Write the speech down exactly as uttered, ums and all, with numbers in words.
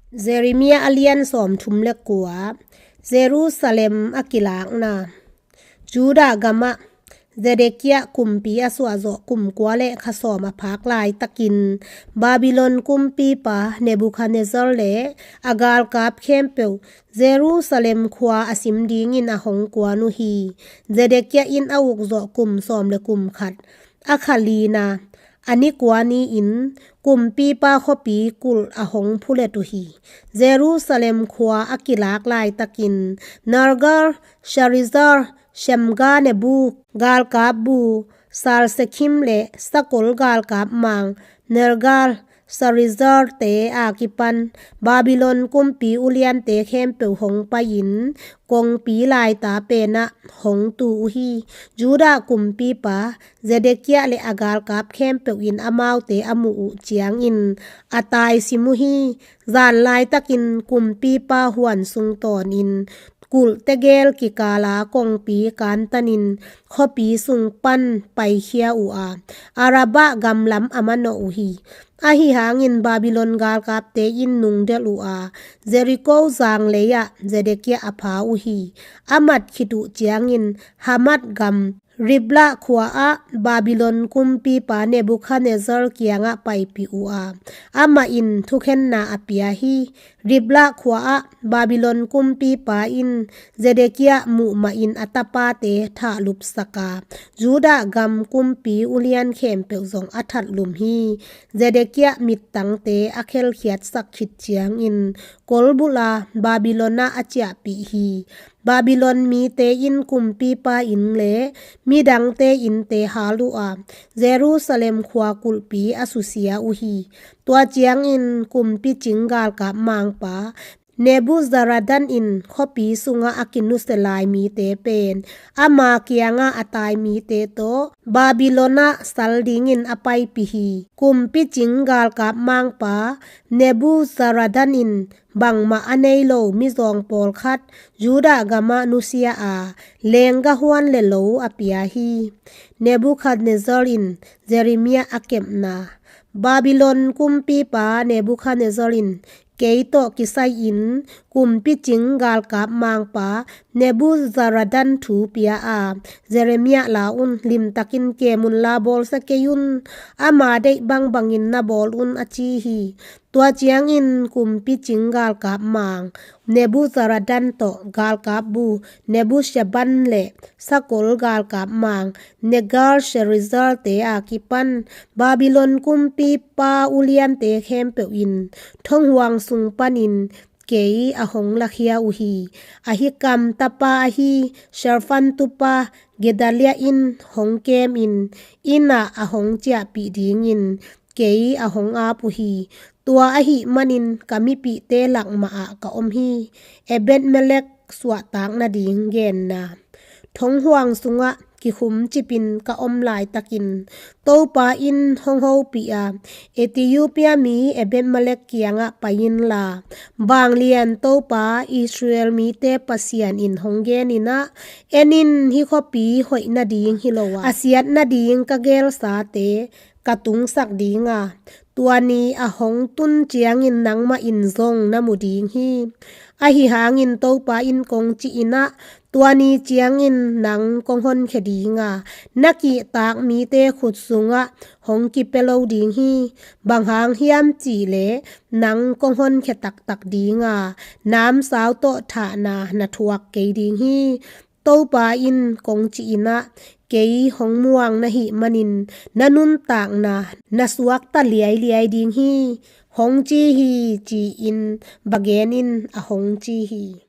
Jeremiah a lian sawmthum le kua. Jerusalem a kilakna. Judah gamah Zedekiah kumpi a suahzawh kum kua le kha sawm a phak laitakin Babylon kumpipa Nebuchadnezzar le a galkap khempeuh Jerusalem khua a sim dingin a hong kuan uh hi. Zedekiah in a ukzawh kum sawm le kum khat, a kha lina, a ni kua ni-in kumpipa khuapi kulh a hong phulet uh hi. Jerusalem khua a kilak laitakin Nergal Sharezer, Shamgar Nebu galkap bu, Sarsekim le sakol galkap mang Nergal Sharezer te a kipan Babylon kumpi uliante khempeuh hong pai-in kongpi laita penah hong tu uh hi. Judah kumpipa Zedekiah le a galkap khempeuh in amaute a muh uh ciangin a taisim uh hi. Zan laitakin kumpipa huan sung tawnin kulh tegel kikala kongpi kantanin khuapi sung pan paikhia uh a, Arabah gamlam a manawh uh hi. Ahi hangin Babylon galkapte in nungdelh uh a, Jericho zanglei-ah Zedekiah a pha uh hi. A mat khit uh ciangin Hamath gam Riblah khua-ah Babylon kumpipa Nebuchadnezzar kiangah paipih uh a, amah in thukhenna a pia hi. Riblah khua-ah Babylon kumpipa in Zedekiah muh mahin a tapate thahlupsak a, Judah gam kumpi ulian khempeuh zong a thatlum hi. Zedekiah mittangte a khelkhiatsak khit ciangin kolbulh a Babylon-ah a ciahpih hi. Babylon mite in kumpipa inn le midangte innte hal uh a, Jerusalem khua kulhpi a susia uh hi. Tua ciangin kumpi cing galkap mangpa Nebuzaradan in khuapi sungah a kinusia lai mite pen ama kiangah a tai mite tawh Babylon-ah sal dingin a paipih hi. Kumpi cing galkap mangpa Nebuzaradan in bangmah a nei lo mizawng pawlkhat Judah gamah nusia a, leenggah huan le lo a pia hi. Nebuchadnezzar in Jeremiah a kepna. Babylon kumpipa Nebuchadnezzar in kei tawh kisai-in kumpi cing galkap mangpa Nebuzaradan thu pia a, Jeremiah la un, limtakin kem unla bawlsia kei un, ama deih bangbangin na bawl un, a ci hi. Tua ciangin kumpi cing galkap mang Nebuzaradan tawh galkap bu Nebushaban le sakol galkap mang Nergal Sharezer te a kipan Babylon kumpipa uliante khempeuh in thonghuang sung panin kei a hong lakhia uh hi. Ahikam tapa ahi Shaphan tupa Gedaliah in hong kemin inn-ah a hong ciahpih dingin kei a hong ap uh hi. Tua ahih manin ka mipihte lak mahah ka om hi. Ebed-melek suahtak nading genna. Thonghuang sungah kikhumcipin ka om laitakin Topa in hong hopih a, Ethiopia mi Ebed-melek kiangah pai inla, vanglian Topa Israel mite Pasian in hong genin ah, en in, hih khuapi hoih nading hi lo a, a siat nading ka geelsate ka tungsak ding a, tua ni a hong tun ciangin nangmah in zong na mu ding hi. Ahi hangin Topa in kong ci-in ah, tua ni ciangin nang kong honkhia ding a, na kihtak mite khut sungah hong kipia lo ding hi. Bang hang hiam cih leh nang kong honkhia taktak ding a, namsau tawh thahna na thuak kei ding hi. Topa in kong ci-in ah, kei hong muang na hih manin na nuntakna na suakta liailiai ding hi, hong ci hi, ci-in va gen in, a hong ci hi.